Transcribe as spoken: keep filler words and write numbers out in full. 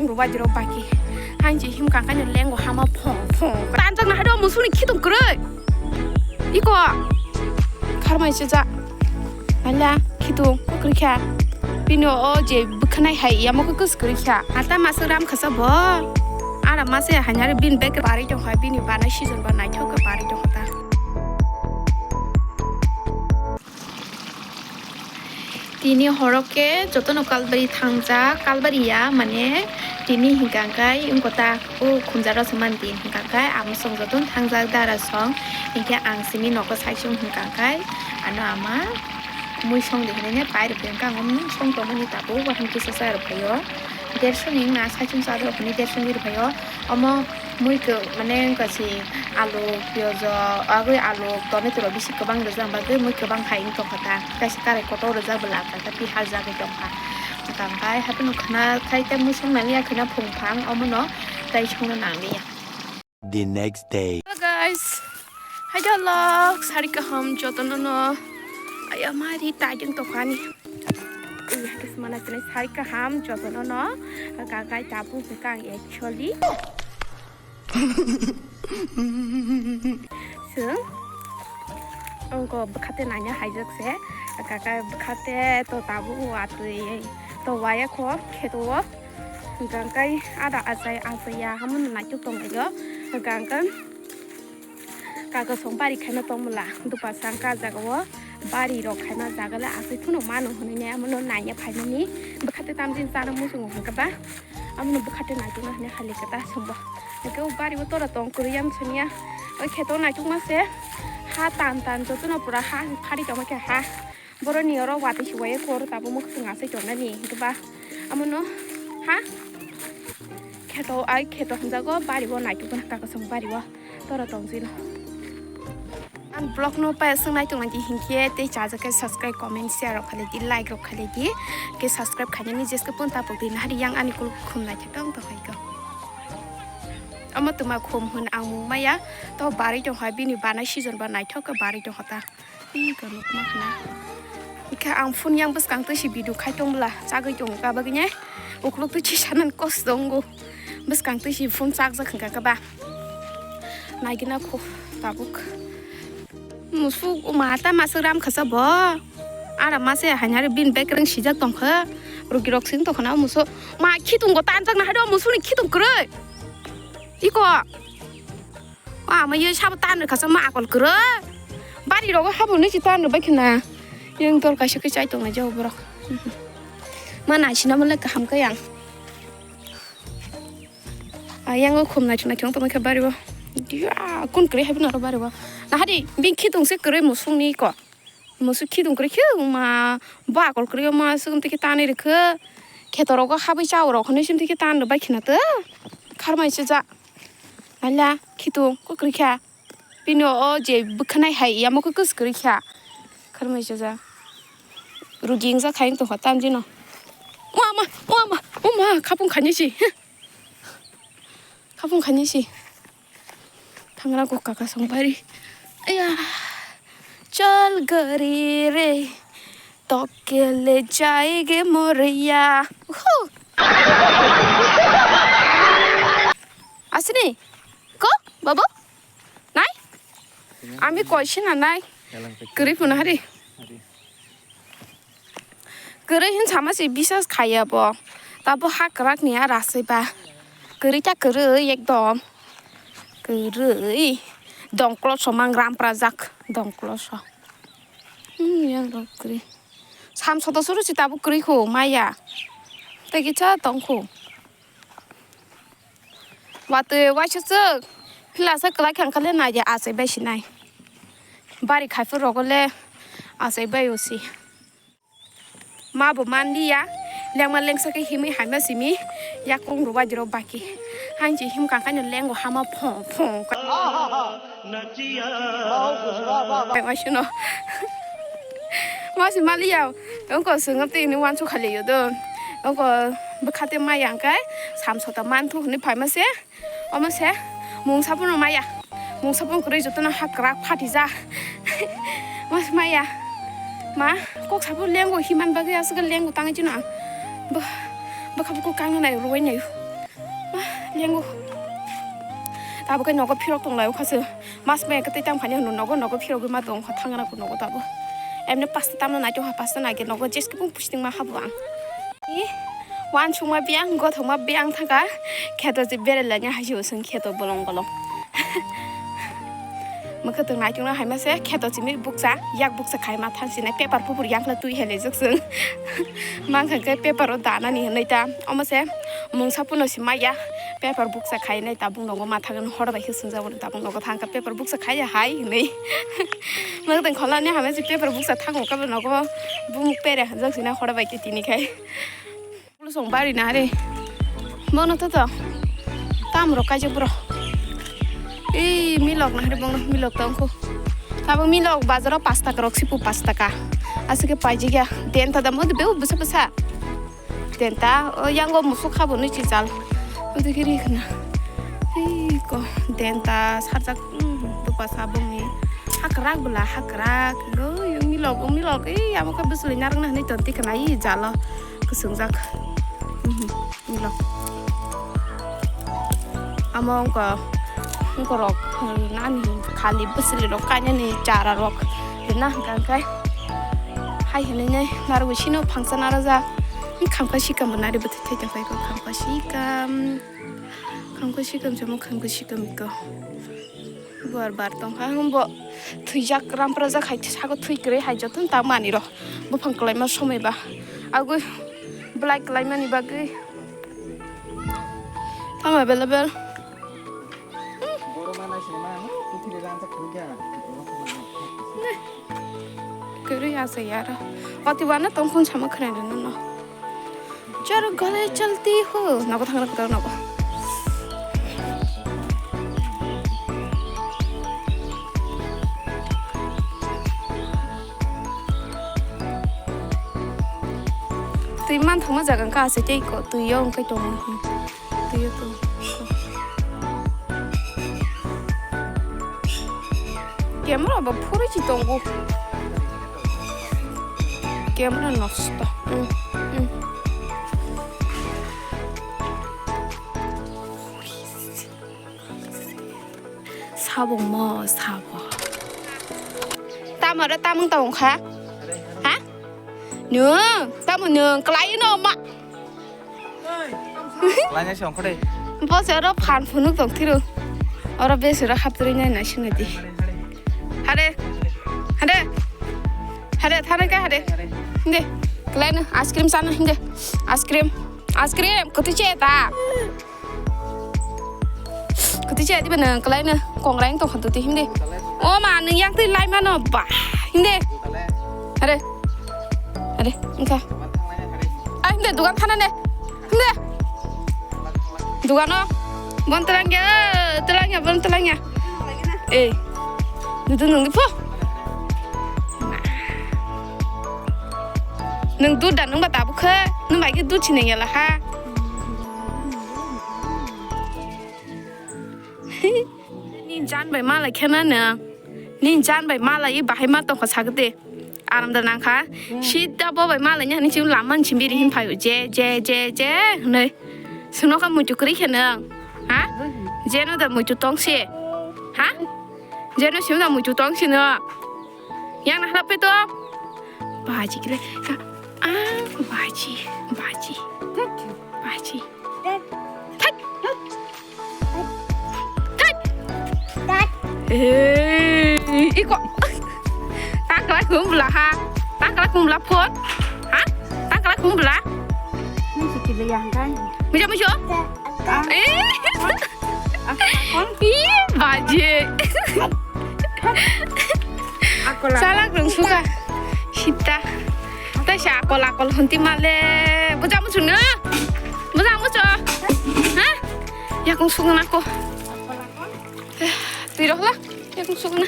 Rubadi rok baki. Hain je him kangkani lengo hama phong phong. Tanjak na hado musuni khitung kwrwi. Iko. Kharmai se ja. Ala khitung kwrwi kha. Bini o je bwkhanai hai yamo khe kwswk kwrwi kha. Ata masuk ram khasa bo. Ara mase hanyar bin bek bari tong hai bini bana season ba naithok khe bari tong ta. Tini horo khe jotono kalbari thangjak, kalbari ya mane tini hinkha khe wngkha ta o khumjak rok se mani tin hinkha khe amusong jotono thangjak dara song hinkhe ang simi nogo saichung hinkha khe ano ama mui song de hinui pai rw khe ang mui song tongmani tabuk wahan kisa sa rw phaio dersho ni wngna saichung sa rw phani dersho ni rw phaio omo. Mui kwk mane wngkha si alu, piyaj, agwi alu, tomato rok bisi kwbang rijak bagwi mui kwbang hai wng tongkha ta. Kaisa karai kotor rijak bo lapha ta, pi haljagwi tongkha. Hwnkha hwnkhe haphano khwna khai tei mui songna liya khwna phung phang omono tei songna nang liya. The next day. Hello guys, hai jalok sari kaham jotono no. Aya mari tai wng tongkha ani. Iya, kismana tini sari kaham jotono no. Kakai tapu bwkang actually. Sung. Ongko bwkhate nanya haijak se. Kaka bwkhate to tabu watwi to waya kho kheto. Gangkai ada achai achai ya hamun naituk tong yo. Gangkan kaka song bari khaina tong mula. Dupa sangka jaga o bari rok khaina jaga le achai phunu manu hwnwi ne amono nanya phaimani. Bwkhate tamjin chana muchungo hwnkha ba. Amoni bwkhate naitukna hwnwi hali kwta sumbo. Hwnkhe o bari o tora tong kwrwi ya mswngya. O kheto naitukma se ha tan tan jotono pura ha phari tongma khe ha. Boroni oro watwi se waya kor tabuk mwkhwtwng asai tongnani. Hwnkhe ba amono ha kheto ai kheto hwnjago bari o naitukna kakasong bari o. Tora tongsi no. Ang vlog no paya swng nai tongna di hinkhe tei chajak khe subscribe, comment, share rok khalai di, like rok khalai di. Ke subscribe khainani jeske pun tapok di nahari yang ani kul khum nai khe tong tong hai ko. Amo tuma khum hun ang mung maya to bari tong hai bini bana season ba naithok ke bari tong hota. Ih ko nuk mak na. Khe ang phone yang bwskang twi si video khai tong bla chagwi tong ka bagwi ne. Uklok twi si sanan kos tongo. Bwskang twi si phone chak jak hwnkha khe ba. Naigina kho tabuk. Musuk uma ta masuk ram khasa bo. Ara mase hanyar bin bek reng sijak tongkha. Rugi rok sing tongkha na musuk. Ma khitung go tanjak na hado musuk ni khitung kwrwi. Iko. Wa ma ye sabo tan khasa ma akol kwrwi. Bari rogo habo ni si tan bai khna. Yang tor kaisa khe chai tong na jao borok. Ma nai sina mole kaham ka yang. Ayang o khum naithok naithok tongma khe bari o. Dia kun kwrwi hai bini oro bari o. Nahadi bini khitung se kwrwi musuk ni ko. Musuk khitung kwrwi khe ma bo akol kwrwi ma sugum tiki tanwi rwkhe. Kheto rogo habwi cha rok hwnwi sum tiki tan rwbai khna to. Kharmai se ja. Ala khitung ko kwrwi kha. Bini o je bwkhanai hai yamo khe kwswk kwrwi kha. Kharmai se ja. Rugi wngja khai wng tongkha tamjino. Wa ma, wa ma, wa ma, khapung khainai si. Khapung khainai si. Thangra kok kaka song bari. Aya. Chal gari re. Toke le jayenge moriya. Hu. Asini. Ko, babo? Nai? Ami koisi na nai. Kwrwi phano hari. Kwrwi hin sama se bisas khaiya bo. Tabo ha kwrak ni ara se ba. Kwrwi ta kwrwi ekdom. Kwrwi. Dongkloso mang ram prajak. Dongkloso. Hmm, yang rok kwrwi. Samso to suru si tabo kwrwi kho maya. Tei kisa tong kho. Watwi waisa chwk philasa kwlai kha, wngkha le nai de achai bai sinai. Bari khai phuru rogo le achai bai o si. Ma bo man liya, lengma lengsa khe himwi haima simi yakung rwbaidi rok baki. Hain se him kangkhaino lengo hama phong phong. Bai waisano. Masi maliya, ongko swngo tei ni wansuk khaliyo do. Ongko bwkhate maya hwnkhe samsota manthu hwnwi phaima se. Omo se mungsa phano maya. Mungsa phano kwrwi jotono ha kwrak phatija. Mas maya. Ma, kok sabu lengo himan bagwi aswk lengo tangwi chino ang. Bo, bwkha buku kangno nai ruwai nai. Yango. Tabo khe nogo phirok tong lai o kha se. Mas maya khe tei tang phani hwnwi nogo, nogo phirogwi ma tong kha, thangna khe nogo tabo. Emne pasta tamna nai tong kha, pasta nai khe nogo jeske bung pusting ma habu ang. I, wan sungma biyang, gothokma biyang thangkha, kheto je berelanya hai se bo sung kheto bolong bolong. Mwkhwtwng naitukna hai ma se kheto chimir bukcha, yak bukcha khai ma thang sinai paper pupur yang khna twi hai laijak chwng. Mankha khe paper o danani hwnwi ta, omo se mungsa puno si maya. Paper bukcha khainai tabuk nogo mathago horo bai khe swngjak, tabuk nogo thangkha paper bukcha khaiya hai hinwi. Mwkhwtwng kholani hamya se paper bukcha thango khe nogo bumuk pere hamjak sina horo bai khe tini khai. Ulusong bari na re. Bono to to. Tam rok kaijak bro. Ei milok na re bono milok tongkho. Tabuk milok bazaro pash taka rok sipu pash taka. Aswk khe paijak ya. Den ta damo de beu bwsa bwsa. Denta, o yango musuk kha bo nui chichal. Udi kiri khna. Ei ko denta sarjak, mm, dupa sabungni. Hakrak bwla, hakrak. Go, yo milok, o milok. Ei, amo khe bwswlwi narwkna hwnwi tonti khna, ei jalo. Kwswngjak. Mhm, milok. Amo wngkha, wngkha rok, nani khali bwswlwi rok kainani chara rok. Rina hwnkha hwnkhe. Hai hinwi nai narwgwi sino phangsa narwjak. Khamkha sikam bo nari bwthai thai tongkha iko khamkha sikam. Khamkha sikam chamo khamkha sikam iko. Buar bar tongkha hwnbo thwijak ramprajak hai sago thwi kwrwi hai jotono ta manwi rok. Buphang kwlaima somoi ba. Agwi belai kwlaimani bagwi. Tamo available. Kwrwi asa yara. Oti wana tongkhon sama khwnaidi nono. Chalo gale chalti ho. Nogo thangra kwtal nogo. Twi manthokma jaga wngkha ase tei ko twi o wngkhe tongo. Twi o tongo. Camera bo phuri chi tongo. Camera nosto. Mm, mm. Sabong mo, sabong. Tamo ro tamung tong kha? Ha? Nwng, tamo nwng, kwlai no ma. Laina se ongkhore. Bo se oro phan phunuk tong thiro. Oro be se oro haptri nai nai singati. Hare. Hare. Hare, thana ka hare. Hinde. Kwlai no ice cream sana hinde. Ice cream. Ice cream, kutu che ta. Kati che diba nang kalai na kongrang tong khanto ti himde. O ma nang yang twi lai mano ba. Himde. Are. Are, engka. Ah, himde dugan thana ne. Himde. Dugan o. Bon telang ya, telang ya, bon telang ya. Eh. Dudu nang di po. Nang dud dan nang ba tabu khe. Nang ba ke dud chineng ya lah ha. Ni jan bai mala khena nang. Ni jan bai mala i bahai ma tongkha sagde. Aram da nangkha. Sida bo bai mala nya ni chim lam man chim biri hin phayo. Je, je, je, je. Nei. Suno kha muitu kri khe nang. Ha? Je no da muitu tong se. Ha? Je no sim da muitu tong se no. Yang na hlap pe to. Baji kile. Ah, baji, baji. Baji. Thak. Thak. Eh, iko. Takla kumbla ha. Takla kumbla phone. Ha? Takla kumbla. Musu kile yang kan. Musu, musu. Eh. Ih, baje. Salak rung suka. Sita. Ta sa akol akol honti male. Buja musu na. Buja musu. Ha? Yakung suka nako. Tui rohla. Yakung suka na.